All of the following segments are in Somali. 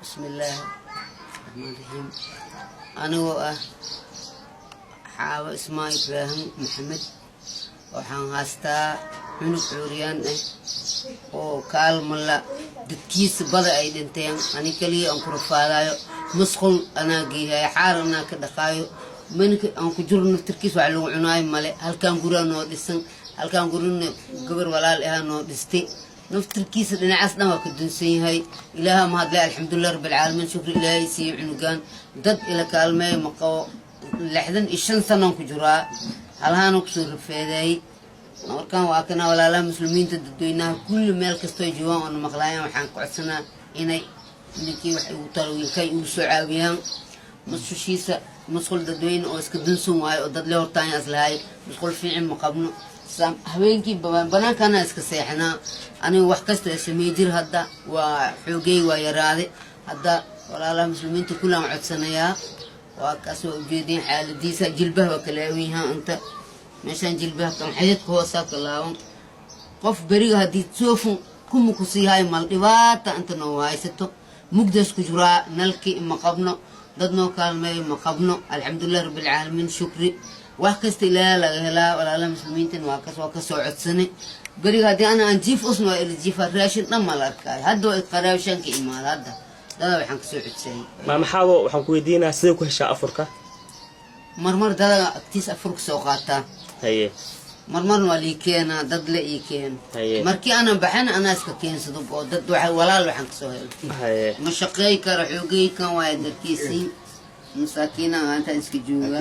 Bismillaahi Raxmaan Raxiim. Anigoo ah Xaabo Ismaa Ibraahim Maxamed, waxaan haystaa cunug cuuryaan ah oo kaalmala dadkiisa bada ay dhinteen. Ani kaliya aan ku rafaadayo. Musqul anaa geehayo, xaar anaa ka dhaqaayo, manka aan ku jiro naftirkiis wax lagu cunaayo male. Halkaan guraa noo dhisan, halkaan gurina gabar walaal ahaa noo dhistay. Naftirkiisa dhinacaas dhan waa ka dunsan yahay. Ilaaha mahadle, alxamdulilah rabbilcaalamiin, shukri. Ilaahay siiyo cunugaan, dad ila kaalmeeyo ma qabo. 65 sanaan ku jiraa, halhaana kusoo rafeedeeyey. Markaan waa kana walaalaha muslimiinta, dadweynaha kulli meel kastoo joogaan oona maqlaayaan, waxaan ka codsanaa inay ninkii wax igu talo wiilkay igu soo caawiyaan. Musqushiisa musqul dadweyne oo iska dunsan waayo oo dad le hortaanyaas lahay. Musqul fiican ma qabno. Habeenkii banaankana iska seexnaa. Aniga wax kasta samey jir, hadda waa xoogey, waa yaraade. Hadda walaalaha muslimiinta kullaan codsanayaa. Waa kaas, waa ujeedin xaaladiisa. Jilbaha waa kalaawan yahaa, inta meeshaan jilbaha kan xididka hoosaa kalaawan. Qof beriga haddii soofun kuma kusiihay mal dhibaata inta noo haysato. Mugdaas ku jiraa, nalki ma qabno, dad noo kaalmeeyo ma qabno. Alxamdulilah rabbilcaalamiin, shukri. Wax kasta ilaaha laga helaa. Walaalaha muslimiintan waa kas, waa kasoo codsanay. Beriga haddii ana aan jiif usna waa ila jiifa, raashin dhan ma la arkaayo. Hadda waa qaraabshaan ka imaada, hadda dada waxaan kasoo codsanay. Maama Xaabo, waxaan ku weydiinaa, sidee ku heshaa afurka? Marmar dada agtiis afurka soo qaataa. Marmarna waa lii keenaa, dad le ii keeno. Markii aanan baxana anaa iska keensado oo dad walaal waxaan kasoo helo. Ma shaqeey karo, xoogay kan waaya darkiisii. Masaakiina intaan iska joogaa.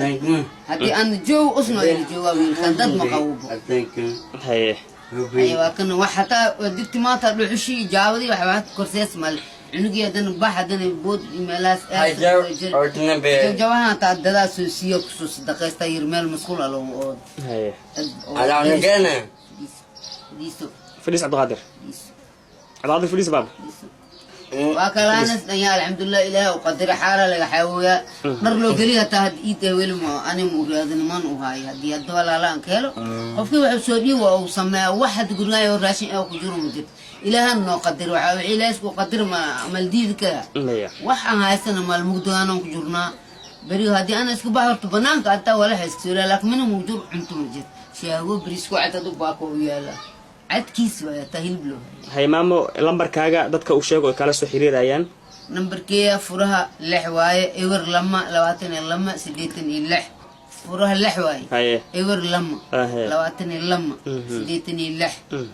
Haddii aan joog usna waa ila joogaa wiilkan, dad ma qabubo. Haye, waa kana wax hataa waa digti maanta dhuxushii jaabadii wax korsees male. Cunugii haddana bax, haddana bood iyo meelahaas jawahan hataa dadaa soo siiyo, kusoo sadaqaysta yir meel masquul a loogu oodo. Diiso. Fadhiis, Cabdiqaadir. Cabdiqaadir, fadhiis baaba. Waa kalaanas dhanya, alxamdulilah. Ilaah u qadira, xaala laga xaawoyaa, dhar loo geliya hataa hadda iid weli ma ani ma uraadin man u haayo. Haddii hadda walaala aan ka helo, qofkii wuxuu soo dhiib waa uu sameeya. Wax hadda gurigaayo raashin ee ku jiro ma jirto. Ilaahan noo qadir, waxaa wixii ilaahay isku qadir ma maldiidi kara. Maya. Wax aan haysana maal mugdoonan ku jirnaa. Beriga haddii ana iska bax horta banaanka hataa walaxa iska soo laakiin mina mujur cunto ma jirto. Shaago bariis ku cad adu baako u yaala, cadkiis waay, hataa hilib loo hayo. Haye maamo, lambarkaaga dadka u sheego ay kala soo xiriirayaan. Nambarkeeya 6 waaye, 02 22 86. 6 waaye. 02 22 86.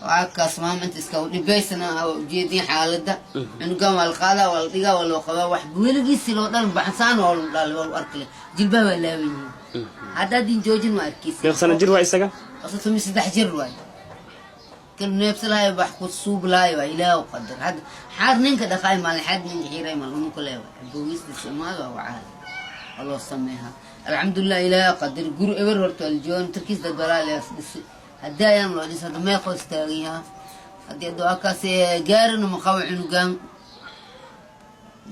Waa kaas maama, inta iska dhibaysana ujeedin xaaladda cunugan. Waa la qaadaa, waa la dhigaa, waa loo qabaa. Wax weligiisi loo dhal baxsaan waa la dhalay, waa lu arkale. Jilbaha waa laaban yihiin, haddaadin joojin waa arkeysa. Meeq sano jir waa isaga? 33 jir waay. Kan neebsalahay wax ku suub lahay waa ilaah u qadar. Hadda xaar ninka dhaqaay maalin, xaar ninka xiiray maalin unu kale waay. Aboogistiisa imaad waa wacahay, waa loo sameeyaa. Alxamdulilah, ilaah qadar. Guri eber horta waa la joogan tarkiis, dad walaalayaas dhisi. Haddii ayaan loo dhis, hadda meeqoo istaagan yahaa. Haddii hadda waa kaas, gaarina ma qabo cunugan.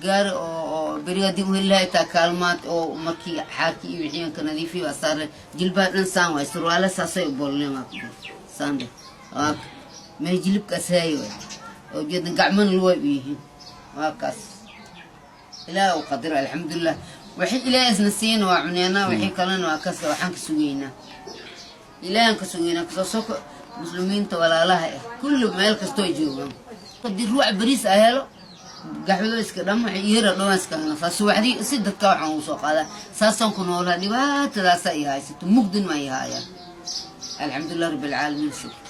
Gaari oo beri haddii u heli lahay taa kaalmaad oo markii xaarkii iyo wixii aan ka nadiifiyo waa saare. Jilbaha dhan saan waay, surwaale saasay u bolleen, waa ku saan dheh, waa mee jilibkaas haay waay oo jeedan, gacmana luway u yihiin. Waa kaas, ilaah u qadar, alxamdulilah. Wixii ilaahay isna siiyana waa cuneynaa, wixii kalena waa kas. Waxaan ka sugeynaa, ilaahan ka sugeynaa kasoo soko muslimiinta walaalaha ah kulli meel kastoo ay joogaan. Haddii ruuc bariis a helo, gaxwado iska dham, waxay iyara dhawaan iska nafaa. Subaxdii si dadka waxaan ugu soo qaadaa, saasaan ku noolaa. Dhibaatadaasa i haysato, mugdin ma i haayaan. Alxamdulilah rabbilcaalamiin, shukr.